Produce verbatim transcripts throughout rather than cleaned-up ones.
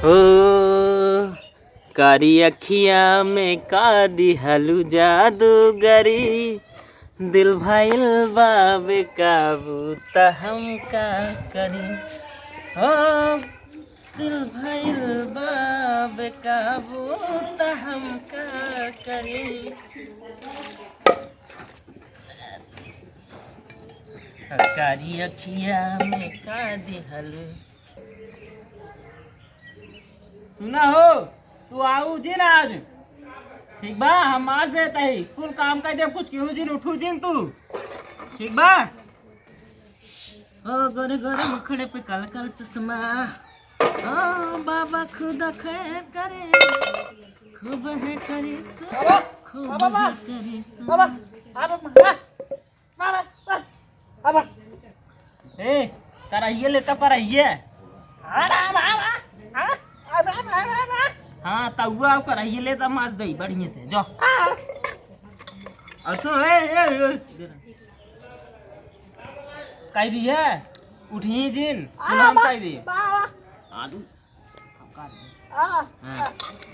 ओ, कारी अखिया में का दिहलू जादूगरी, दिल भइल बा बेकाबू, त हम का करी? ओ, दिल भइल बा बेकाबू, त हम का करी? कारी अखिया में का दिहलू? सुना हो, तू आऊ जिन आज, ठीक बा? हम आज देत ही कुल काम कर देब, कुछ केहू जिन, उठू जिन तू, ठीक बा? ओ गोरे गोरे मुखड़े पे काला काला चश्मा, ओ बाबा खुदा खैर करे, खूब है करिश्मा, खूब है करिश्मा। ए, कराइए लेता, कराइए। हाँ, तउआ कराइए लेता, माज दई बढ़िया से, जो। और सुन, ए, ए, ए, कह दी है, उठी जिन, सुनाम कह दी। आलू। हाँ।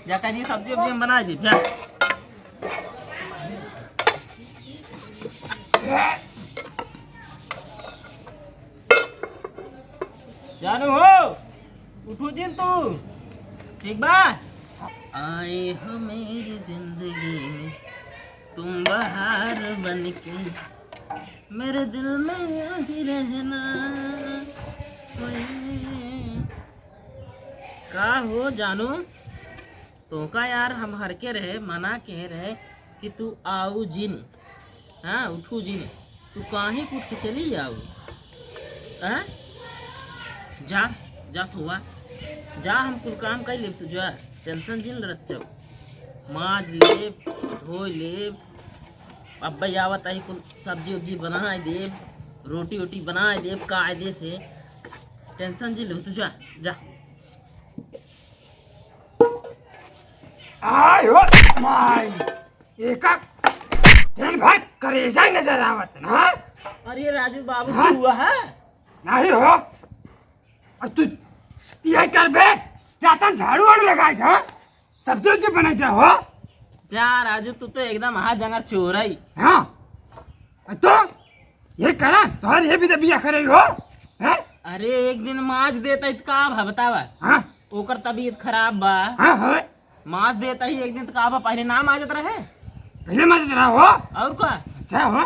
जा कह दी, सब्जी उब्जी हम बना दी, जा। जानू हो, उठू जिन तू, ठीक बा? आए हो मेरी जिंदगी में तुम बहार बन के, मेरे दिल में यूं ही रहना। ओए। का हो जानू, तोका यार हम हर के रहे, मना के रहे कि तू आऊ जिन, हाँ, उठू जिन, तू काहे उठ के चली आऊ, हाँ? जा, जा सोवा, जा, हम कुल काम कर लेब, तू जा, tension जिन रच्चो, माज लेब, धोई लेब, अब्बे आवत आई, कुल सब्जी उब्जी बनाए देब, रोटी ओटी बनाए देब, कायदे से, tension जिन ले, तू जा, जा। आय हो माई, एका दिन भर करेजा ही नजर आवत ना। अरे राजू बाबू, हाँ? तू हुआ है? नहीं हो। अब तू यही करबे, जातन झाड़ू वाड़ू लगाई, हाँ? सब्जी उब्जी बनाई दे हो। जा राजू, तू तो एकदम हाथ जंगर चोर है। हाँ। अब तो ये करा, तोहर ये भी तो बिया करे हो, हैं? अरे एक दिन माज देता इत का भा बतावा? हाँ। ओकर तबीयत खराब बा। हाँ, हाँ। माज देता ही एक दिन तो का बा, पहले ना माजत रहे? पहले माजत रहा हो। और का? अच्छा हो,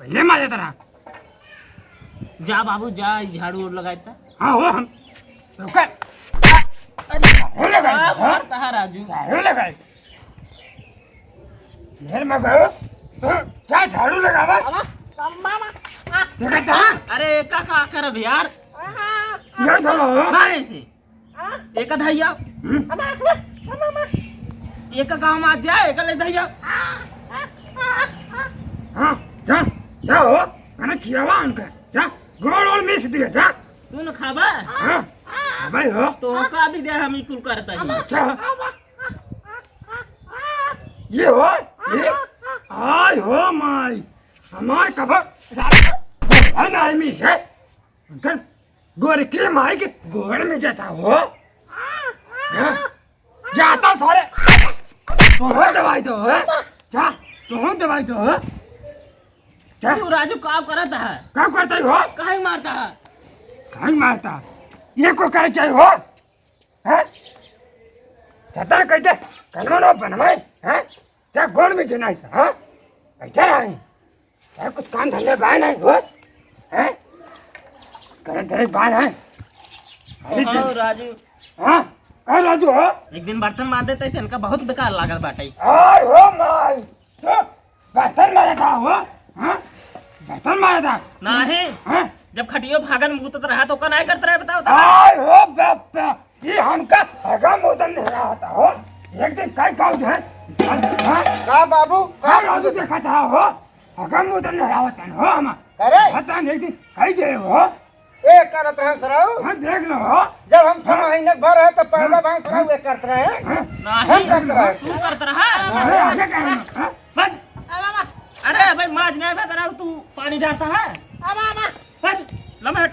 पहले माजत रहा। जा बाबू, जा, झाड़ू उड़ लगाए ता। हाँ हो, हम तो का, अरे, झाड़ू लगाए, का हाँ? मारता है राजू? झाड़ू लगाए। घर में गयो, तो क्या झाड़ू लगावा? मामा, मामा, आ, देखा था? अरे, एका का करब यार? आ, आ, ये धरो। कहाँ है से? आ, एका धैया। हम्म। मामा, मामा, मामा। एका काम आ जाए, एका ले धैया। आ, आ, आ, आ। हाँ, जा, जा हो, मैंने खियावा उनका, जा, गोड़ ओड़ मिस दिया, जा। तू न खाबा? हाँ, खाबा हो। तो का भी दे, हम ही कुल करता ही। अच्छा। ये हो, ये? आय हो माई, हमार कबर है ना आदमी से। उनकर गोरकी माई के गोड़ में जाता हो। हाँ? जाता सारे। तोहो दवाई दो, हैं? जा, तोहो दवाई दो, हैं? जा। तू राजू काम करता है? काम करता ही हो? काहे मारता है? काहे मारता? ये को करे क्या हो? हैं? चतर कहते कनवा ना बनवाए, हैं? क्या गोड़ में जुनाई था, हाँ? बैठे रहे। क्या कुछ काम धंधे बाय नहीं हो? हैं? करे धरे बाय नहीं। अरे हाँ, दे- राजू। हाँ? हाँ, राजू हो? एक दिन बर्तन मार देते थे, इनका बहुत बेकार लागल बाटे। आय हो माई। तो बर्तन मारा था हो? हाँ? बर्तन मारा था? नहीं। हाँ? जब खटियो भागन मूतत रहा तो का नहीं करत रहे, बताओ तो? आय हो बाप रे, ये हमका हगा मूतन नहीं रहा था हो। एक दिन कई गाँव है। हाँ? का बाबू? का हाँ, राजू देखा था हो। हगा मूतन नहीं रहा था हो हम। अरे। पता नहीं एक दिन कई दे हो। ए करत रहे सराऊ। हाँ, देख लो हो। जब हम छह हाँ। महीने भर है तो पैदा हाँ। भाई सराऊ हाँ। एक करत रहे। हाँ। नहीं, हम करत रहे। तू करत रहा। अरे, आगे कह रहा। हाँ? बस। अब आवा। अरे भाई, माज नहीं बता रहा, तू पानी डालता है। अब आवा। बस, लमट।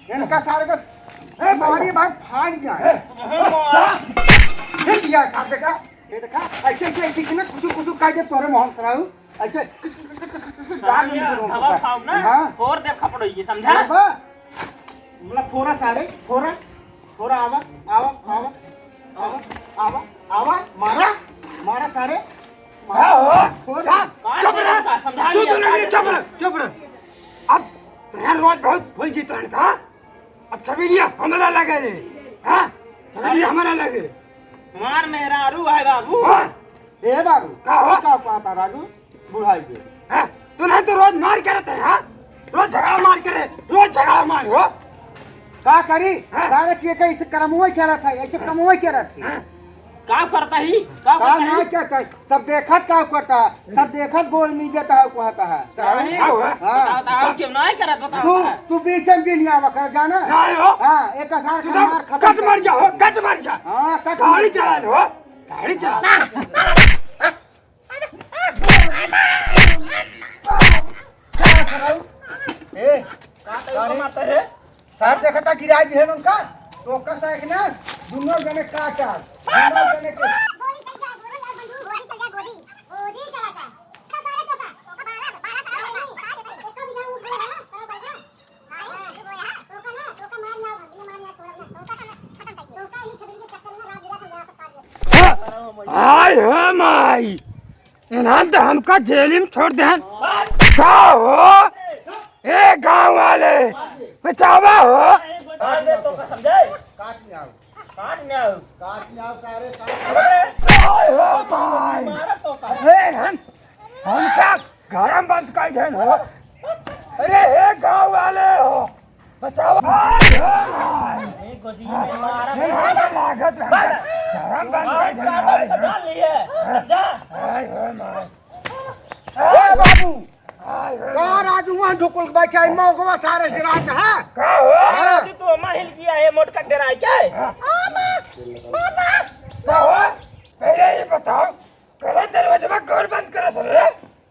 इनका सारे का, ए, मारी भाई, फाड़ गया है। फिर दिया साहब, देखा, ये देखा, ऐसे, ऐसे, ऐसे कि ना, कुछ, कुछ कह दे तोरे मोहन सराऊ, ऐसे, कुछ, कुछ, कुछ, कुछ, कुछ, कुछ, गाल में हाँ, निकल दवा होता है। खाओ ना, हाँ। फोड़ दे खपड़ो ये, समझा? फोड़ बा? मतलब, फोड़ा सारे, फोड़ा, फोड़ा, आवा, आवा, आवा, आवा। आवा, आवा, मारा, मारा सारे, मारा। हाँ, हो, छोड़। हाँ, चुप रह। समझा तू लिया, दोनों समझा चुप लिया। रह, चुप रह। अब तेरा रोज बहुत होई जी तोहन का। अब छबीलिया हमरा लगे रे। हाँ? छबीलिया हमरा लगे। मार मेहरारू है बाबू। हाँ? ए बाबू, का हो? का कहता राजू? बुढ़ाई के। हाँ? तू नहीं तो रोज मार करत है, हाँ? रोज झगड़ा मार करे, रोज झगड़ा मार हो। का करी? हाँ? सारे के के ऐसे करमुआ करत है, ऐसे कमुआ करत है। हाँ? का करता ही? का का करता ही? नहीं करता है? सब देखत का करता है? सब देखत गोड़ नीचे तहा कहता है। नहीं। का हुआ? हाँ। बताओ, बताओ, क्यों नहीं करत, बताओ, तू, बताओ। तू बीच में भी नहीं आवा कर जाना। नहीं हो। हाँ, एक सार तू का सब मार खत्म कट कर मर जा हो, दे। कट मर जा। हाँ, कट गाड़ी मर जा। चला लो, गाड़ी चला। ए, का तो अरे। मारता है? सर देखता गिराई दिहन उनका, तो ओकर साइड ना दुनो जने काटा, दुनो जने के। गोली चल गया, गोली चल गया, बंदूक, गोली चल गया, गोली, गोली चला था। हाय हो माई, इन्हन तो हमका जेल में छोड़ देहन। का हो? ए गाँव वाले, बचावा हो। काट में आओ। काट में आओ। काट में आओ सारे, काट। हाय हो माई। मारा तो का। ए, हम, हमका घर में बंद कर देन हो। अरे हे गाँव वाले हो, बचाओ। हाय हो माई। ए, गोजी में मारा। ए, हम लागत है। घर में बंद कर देन हो। जान लिए। जा। हाय हो माई। ए बाबू, हाय हो का माई। राजू वहाँ ढुकुल के बैठा है, मौगवा सारे से राज है। का हो? हाँ। राजू, तू हमा हिल गया है, मोटका डेराई के? हाँ। का हो? पहले ये बताओ, करे दरवाजा कौन बंद करे सर?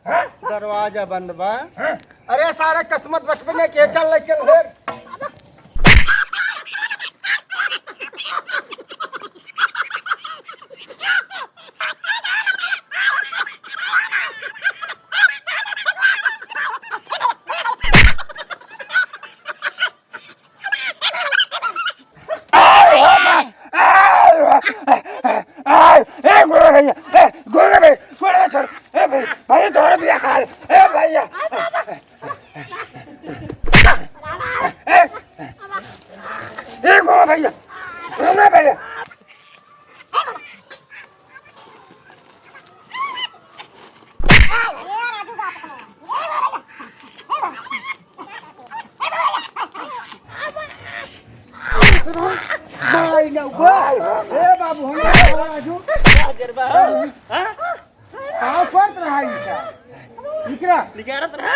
हाँ? दरवाजा बंद बा। हाँ? अरे सारे किस्मत बटबे ने के चल ले चल फिर। ए, गोरे भैया, ए, गोरे भाई, गोरे भाई, छोड़। ए भाई, भाई, तोहरे बिया खा ले। ए भैया। ए, ए, गोरे भैया, गोरे भैया। भाई ना, भाई। ए बाबू, हम राजू। का करबा? हाँ? का करत रहा ई सब? निकरा। निकारत रहा?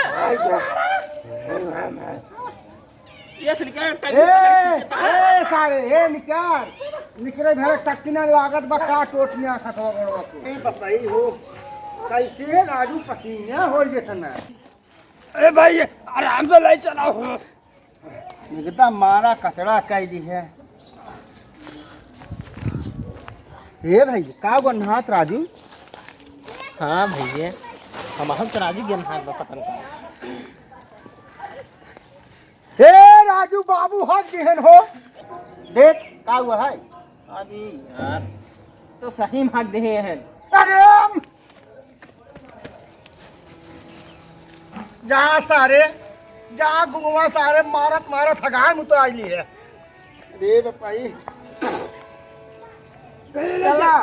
ये से निकार, ए, ए, सारे, ए, निकार। निकरे भरे शक्ति ना लागत बा, का टोट में आखत हो गड़वा को। ए, बताई हो, कैसे राजू पसीना हो ये तना। ए भाई, आराम से ले चला हो। एकदम मारा कचरा कइ दिहे। ए भाई, का गन्हात राजू? हाँ भैया, हम हम तो राजू गन्हात बा पतन का। ए राजू बाबू हक दिहन हो। देख, का हुआ है? अरे यार, तो सही में हक दिहे हैं। अरे हम जा सारे, जा गुंगवा सारे, मारत मारत हगार मुताइली है। रे बापाई। चला।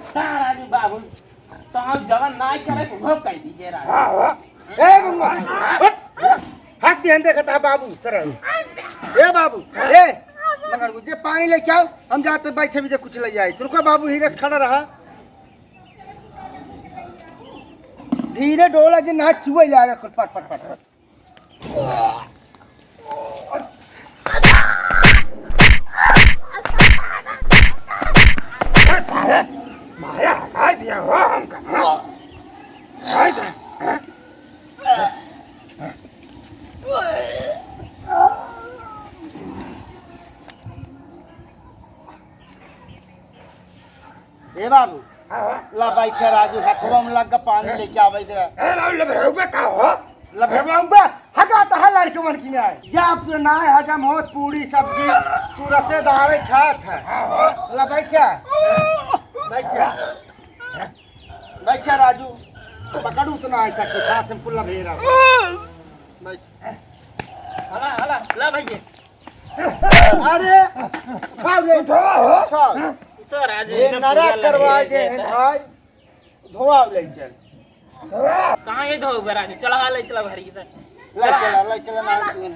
सारा जी बाबू, तो हम जवन नाई करे, वो कह दीजिए राजा। हाँ, हाँ। ए गुंगवा, हट, हट। हाथ दिहन देखता है बाबू, शरण। ए बाबू, ए, मगर वो जे पानी लेके आओ, हम जाते बैठे भी जे कुछ ले जाए। रुको बाबू, हीरे से खड़ा रहा। धीरे डोला जे ना चुए जाएगा कुल पट, पट, पट, पट। सारे, माया हटा दिया हो हमका, हाँ? हटा दिया, हाँ? ए बाबू, हाँ, हाँ। ला बैठे राजू, हथवा में लग के पानी लेके आवे दे। ए राजू, लभरौबे का हो? लभरौबे? हगा तहा लड़के मन की आए। जब ना हजम होत पूरी सब्जी, तू रसेदार खात है। ला बैठा, बैठा, बैठा राजू, पकड़ू तो ना ऐसा कुछ, हाथ में पुल्ला भेरा। बैठ। हला, हला, ला भैया। अरे, उठाओ रे, उठाओ। उठाओ। तो राजू, ये इधर नरा पूरा करवा लगे दे हैं भाई। धोआ ले चल। कहाँ ये धोआ राजू? चला, हाँ, ले चला भारी इधर। ले चला, ले चला ना तू।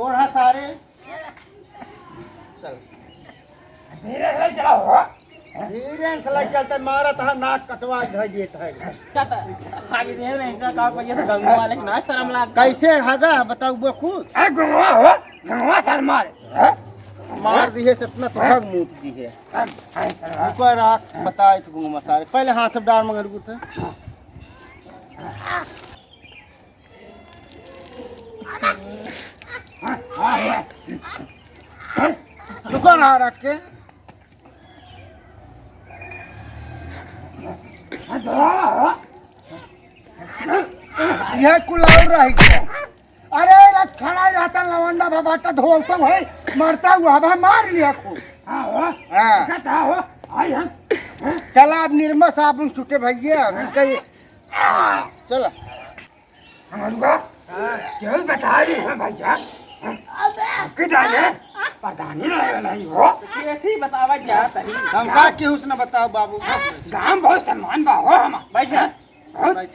और हाँ सारे। चल। धीरे से चला हो। धीरे से ले चलते, मारा तहा नाक कटवा धर देत है। चल, आगे दे रे, इनका का पहिया तो गंगू वाले के ना शर्म लाग। कैसे हगा बताओ बकू? ए गंगवा हो, गंगवा सर मार। हैं? मार दिए से अपना तो हग मूत दी है। रुको राख, बताए तो गुंगमा सारे। पहले हाथ में डाल मगर गुथे। रुको ना राज के। यह कुल और रह गया। अरे, रथ खड़ा ही रहता, लवंडा भा बाटा धोवता है, मरता हुआ, भा मार लिया खूब। हाँ, हो। हाँ। देखा था, हो। आई हम। चला, अब निरमा साबुन छूटे भैया, अब इनका ये, चला। हमारुआ, केहू बता रही है भैया? आपके जाने प्रधानी रहे वाला ही हो। तो कैसे ही बतावा जात है? हम साथ केहू से न बताओ बाबू। गांव बहुत सम्मान बा हो हमार। बैठ जा। बहुत बैठ।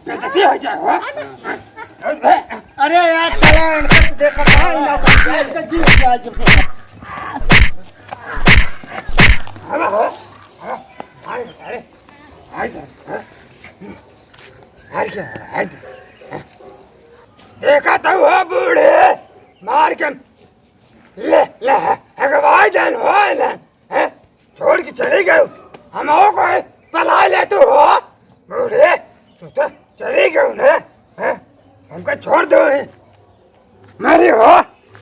बेइज्जती हो जाए हो। अरे यार, चला, इनका तो देखा था, इनका, इनका जीव क्या जब देखा। हाँ, हाँ, हाँ, हाँ, हाँ, हाँ, हाँ। हार के, हार के। देखा तो हो बूढ़े, मार के ले, ले, हगवाई देन हो ले, हैं? छोड़ के चले गए। हम और कोई पला ले तू हो, बूढ़े, तू तो चले गए ना, हैं? हमको छोड़ दो, हैं? मारे हो।